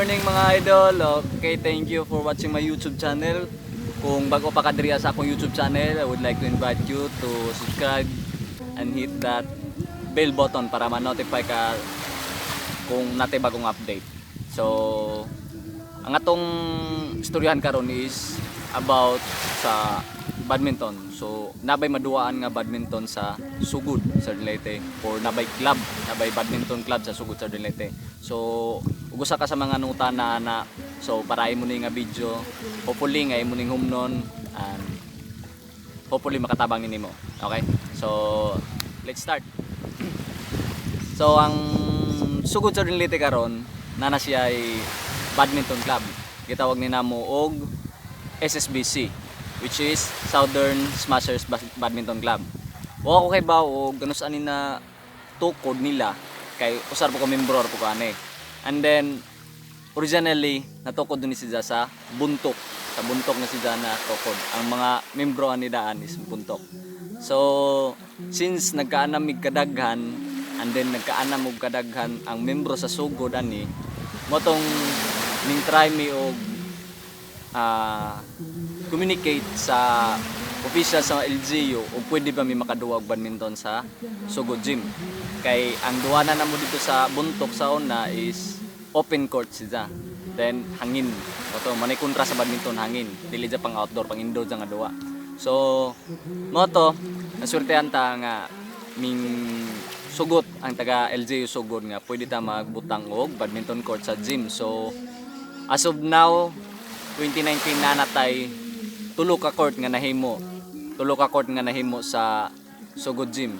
Morning, mga idol. Okay, thank you for watching my YouTube channel. Kung bago pa ka diri sa akong YouTube channel, I would like to invite you to subscribe and hit that bell button para ma-notify ka kung naa tay bagong update. So, ang atong istoryahan karon is about sa badminton. So, naa bay maduwaan nga badminton sa Sugod, sa Leyte, or naa bay club, naa bay badminton club sa Sugod, sa Leyte. So, ug usa ka sa mga nangutana na, so para imo ni nga video, hopefully nga imo ning humnon and hopefully makatabang ni nimo. Okay? So, let's start. So, ang Sugod sa Leyte karon, naa na siya ay badminton club. Gitawag ni namo og SSBC, which is Southern Smashers Badminton Club. Wa ko kaybaw og kanus ani na tukod nila kay usa ra po ko membro ra po ko ani. And then originally natukod ni siya sa Buntok. Sa Buntok na siya na tukod. Ang mga membro ani daan is Buntok. So since nagkaanam mig kadaghan and then nagkaanam og kadaghan ang membro sa Sugod ani mao tong ning try mi og communicate sa official sa LGU o pwede ba mi makaduwa og badminton sa Sugod Gym. Kay ang duwa na namo dito sa Buntok sa una is open court siya. Then hangin. Mao to manay kontra sa badminton, hangin. Dili dya pang outdoor, pang indoor dya nga duwa. So mao to naswertehan ta nga ning sugot ang taga LGU Sugod nga pwede ta magbutang og badminton court sa gym. So as of now, 2019, na natay tulo ka court nga nahimo. Tulo ka court nga nahimo sa Sugod Gym.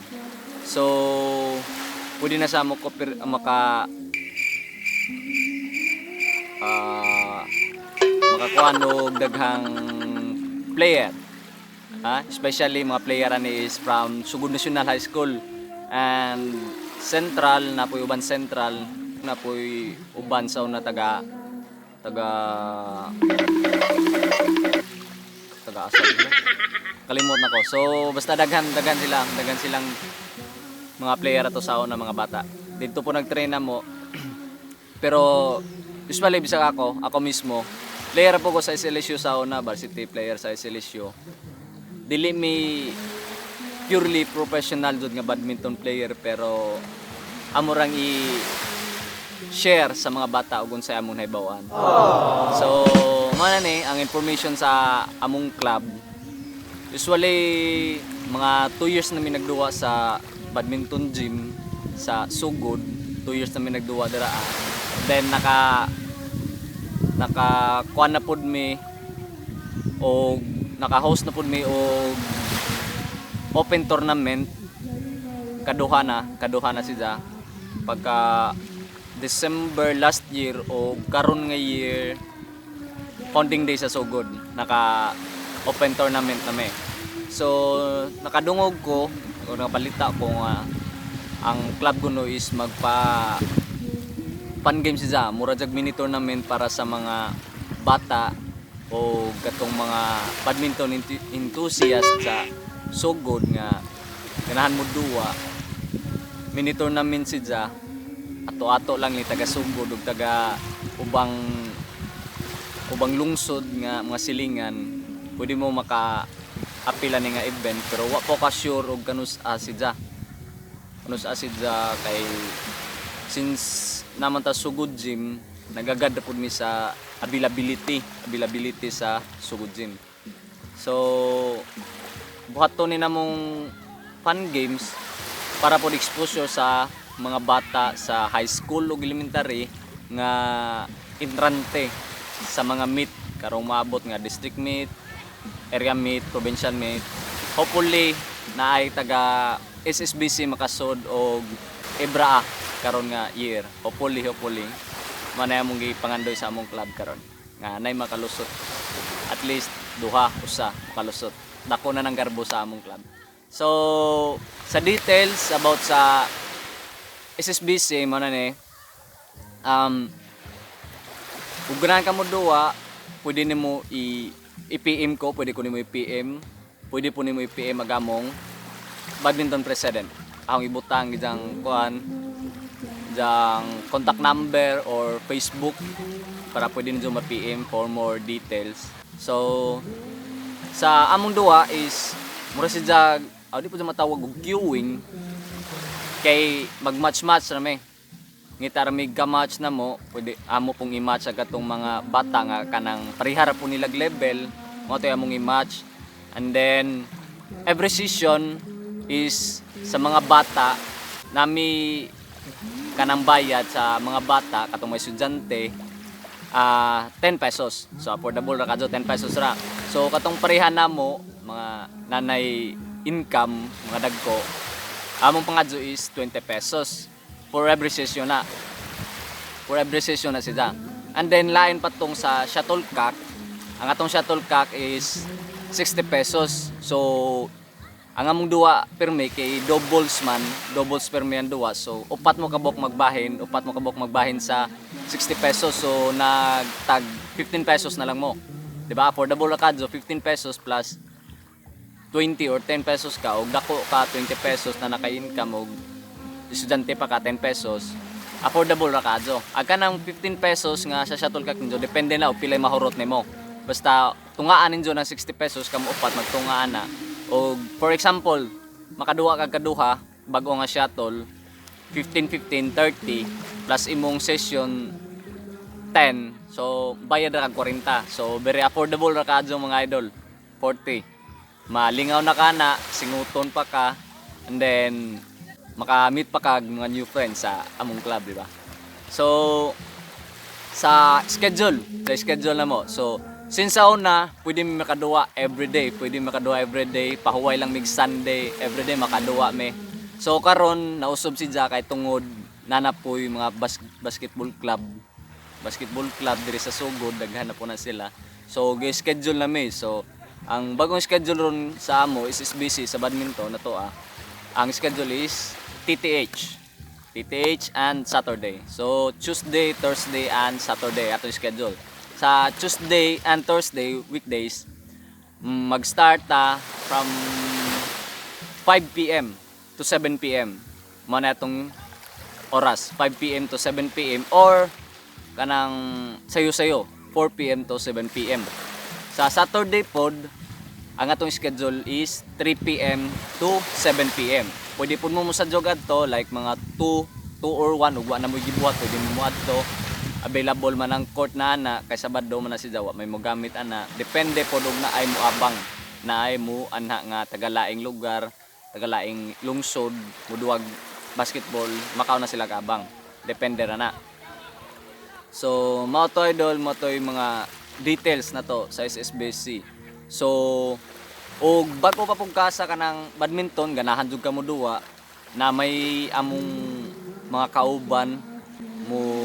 So pwede na sa mo maka makakuha og daghang player. Ha? Especially mga player ani is from Sugod National High School and Central na po'y uban, Central na po'y uban sa una taga taga taga asa sila? Kalimot na ko. So basta daghan daghan sila, daghan silang mga player ato sa una, mga bata. Dito po nag-train na mo. Pero usually bisag ako, ako mismo, player po ko sa SLSU sa una, varsity player sa SLSU. Dili mi purely professional jud nga badminton player, pero amo rang i share sa mga bata ug unsay among nahibaw-an. So, mao na ni ang information sa among club. Usually mga 2 years na mi nagduwa sa badminton gym sa Sugod, 2 years na mi nagduwa dira. Then naka naka kuan na pud mi og naka-host na pud mi og open tournament, kaduha na siya pagka December last year, o karon nga year, founding day sa Sugod, naka open tournament na mi. So nakadungog ko o nakapalita ko nga ang club kuno is magpa fun games siya, mura jag mini tournament para sa mga bata o katong mga badminton enthusiast sa Sugod nga ganahan mo duwa. Mini tournament siya, ato-ato lang ni taga Sugod ug taga ubang ubang lungsod nga mga silingan, pwede mo maka apila ni nga event. Pero wa po ka sure og kanus asidya kay since naman ta Sugod Gym, nagagad na pud mi sa availability availability sa Sugod Gym. So buhaton ni namong fun games para po exposure sa mga bata sa high school ug elementary nga entrante sa mga meet karong maabot nga district meet, area meet, provincial meet. Hopefully naay taga SSBC makasod og Ebra karon nga year. Hopefully, hopefully. Manay among gipangandoy sa among club karon nga nay makalusot. At least duha, usa makalusot. Dako na ng garbo sa among club. So, sa details about sa SSBC mo na ni kung ganahan ka mo duwa, pwede nimo i i-PM ko, pwede ko nimo i-PM, pwede po nimo i-PM ang among badminton president. Akong ibutang diyang kuan, diyang contact number or Facebook. para pwede ninyo ma-PM for more details. So sa among duwa is mura si jag, di po matawag og queuing kay mag-match-match ra mi. Ngita ra mig ka-match na mo, pwede amo pong i-match sa katong mga bata nga kanang parehara po nilag level, mao to among i-match. And then every session is sa mga bata nami kanang bayad sa mga bata katong may estudyante, 10 pesos. So affordable ra kadto, 10 pesos ra. So katong pareha namo mga nanay income, mga dagko, among pangadyo is 20 pesos for every session na. For every session na sila. And then lain pa tong sa shuttlecock. Ang atong shuttlecock is 60 pesos. So ang among duwa pirmi kay doubles man, doubles pirmi ang duwa. So upat mo kabok magbahin, upat mo kabok magbahin sa 60 pesos. So nagtag 15 pesos na lang mo. 'Di ba? Affordable ra kadto, 15 pesos plus 20 or 10 pesos ka og dako ka, 20 pesos na naka-income og estudyante pa ka, 10 pesos, affordable ra kadto. Ag kanang 15 pesos nga sa shuttlecock ninyo, depende na og pilay mahurot nimo. Basta tungaan ninyo ng 60 pesos kamo upat, magtungaan na. Og for example, makaduwa kag kaduha bago nga shuttle, 15, 15, 30 plus imong session 10, so bayad ra kag 40. So very affordable ra kadto, mga idol. 40, malingaw na ka na, singuton pa ka, and then maka-meet pa kag mga new friends sa among club, di ba? So sa schedule na mo. So since sa una, pwede mi makaduwa everyday, pwede makaduwa everyday, pahuway lang mig Sunday, everyday makaduwa mi. So karon nausob si kay tungod nanapoy mga basketball club diri sa Sugod, daghan na po na sila. So gi-schedule na mi. So ang bagong schedule ron sa amo is SBC sa badminton na to ah. Ang schedule is TTH. TTH and Saturday. So Tuesday, Thursday and Saturday atong schedule. Sa Tuesday and Thursday weekdays, mag-start ta from 5 p.m. to 7 p.m. Mao na atong oras, 5 p.m. to 7 p.m. or kanang sayo-sayo, 4 p.m. to 7 p.m. Sa Saturday pod, ang atong schedule is 3 p.m. to 7 p.m. Pwede pud mo mosadyo adto like mga 2, 2 or 1 ug wa na mo gibuhat, pwede mo adto. Available man ang court na ana kay Sabado man na si Jawa, may mo gamit ana. Depende pod og naay mo abang, naay mo anha nga tagalaing lugar, tagalaing lungsod, muduwag basketball, makaw na sila kabang. Depende ra na. So, mao to, idol, mao to yung mga details na to sa SSBC. So, og bago pa pug ka sa kanang badminton, ganahan jud ka mo duwa na may among mga kauban mo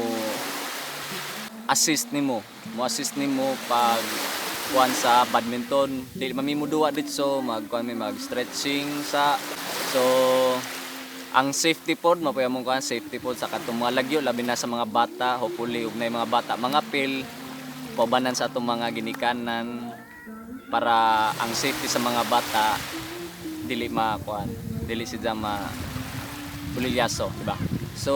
assist nimo, mo assist nimo pag kuan sa badminton. Dili mami mo duwa ditso, mag kuan mi, mag stretching sa. So ang safety pod mapoy among kuan, safety pod sa katong mga lagyo, labi na sa mga bata. Hopefully ug na mga bata mga pil paubanan sa atong mga ginikanan para ang safety sa mga bata dili makuan, dili sila ma pulilyaso, di ba? So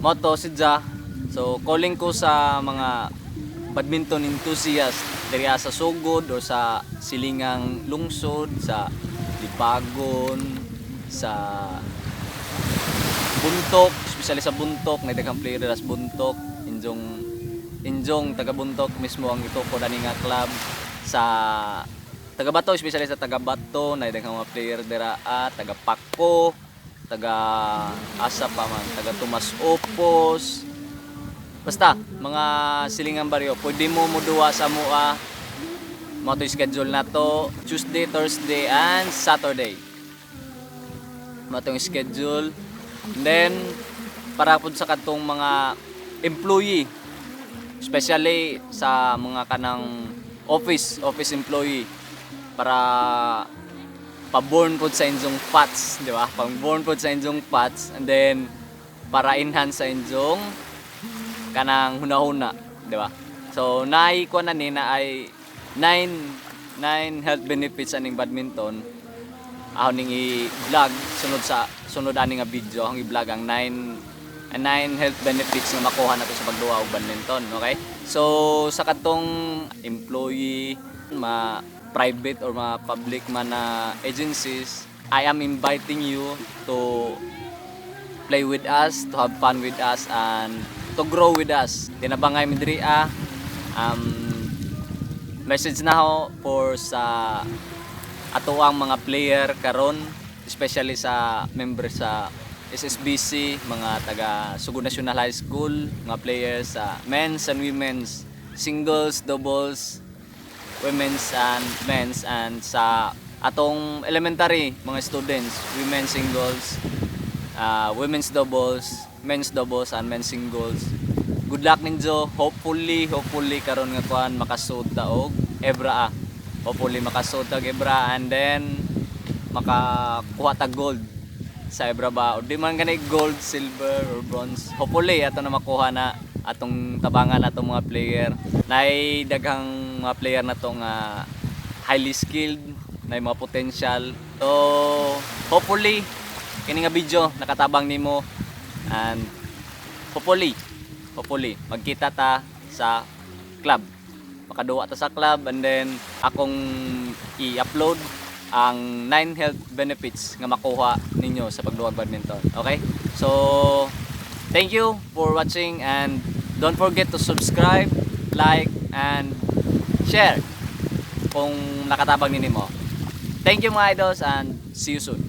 mao to siya. So calling ko sa mga badminton enthusiast diri sa Sugod or sa silingang lungsod, sa Libagon, sa Buntok, especially sa Buntok, na daghang player dira sa Buntok, injong injong taga Buntok mismo ang itukod ani nga club. Sa taga Bato, especially sa taga Bato, na daghang mga player dira, taga Paco, taga asa pa man, taga Tomas Opos. Basta mga silingang baryo, pwede mo muduwa sa mua. Mao to schedule na to, Tuesday, Thursday and Saturday. Mao tong schedule. And then para pud sa katong mga employee, especially sa mga kanang office office employee, para pa-burn pod sa inyong fats, di ba? Pang-burn pod sa inyong fats and then para enhance sa inyong kanang hunahuna, di ba? So naay ko na ni na ay 9 9 health benefits aning badminton. Ako ning i-vlog sunod sa sunod ani nga video, akong i-vlog ang 9 And 9 health benefits nga makuha nato sa pagduwa og badminton, okay? So sa katong employee, ma private or ma public man na agencies, I am inviting you to play with us, to have fun with us, and to grow with us. Tinabangay mi diri ah. Message na ho for sa atoang mga player karon, especially sa member sa SSBC, mga taga Sugod National High School, mga players sa men's and women's singles, doubles, women's and men's, and sa atong elementary mga students, women's singles, women's doubles, men's doubles and men's singles. Good luck ninyo. Hopefully, hopefully karon nga kuan makasud ta og Ebra ah. Hopefully makasud ta og Ebra and then makakuha ta gold sa Ebra ba, o di man gani gold, silver or bronze. Hopefully ato na makuha na atong tabangan atong mga player. Nay daghang mga player na to nga highly skilled, na mga potential. So hopefully kini nga video nakatabang nimo and hopefully, hopefully magkita ta sa club, makaduwa ta sa club, and then akong i-upload ang 9 health benefits nga makuha ninyo sa pagduwa badminton, okay? So thank you for watching and don't forget to subscribe, like and share kung nakatabang nimo. Thank you, mga idols, and see you soon.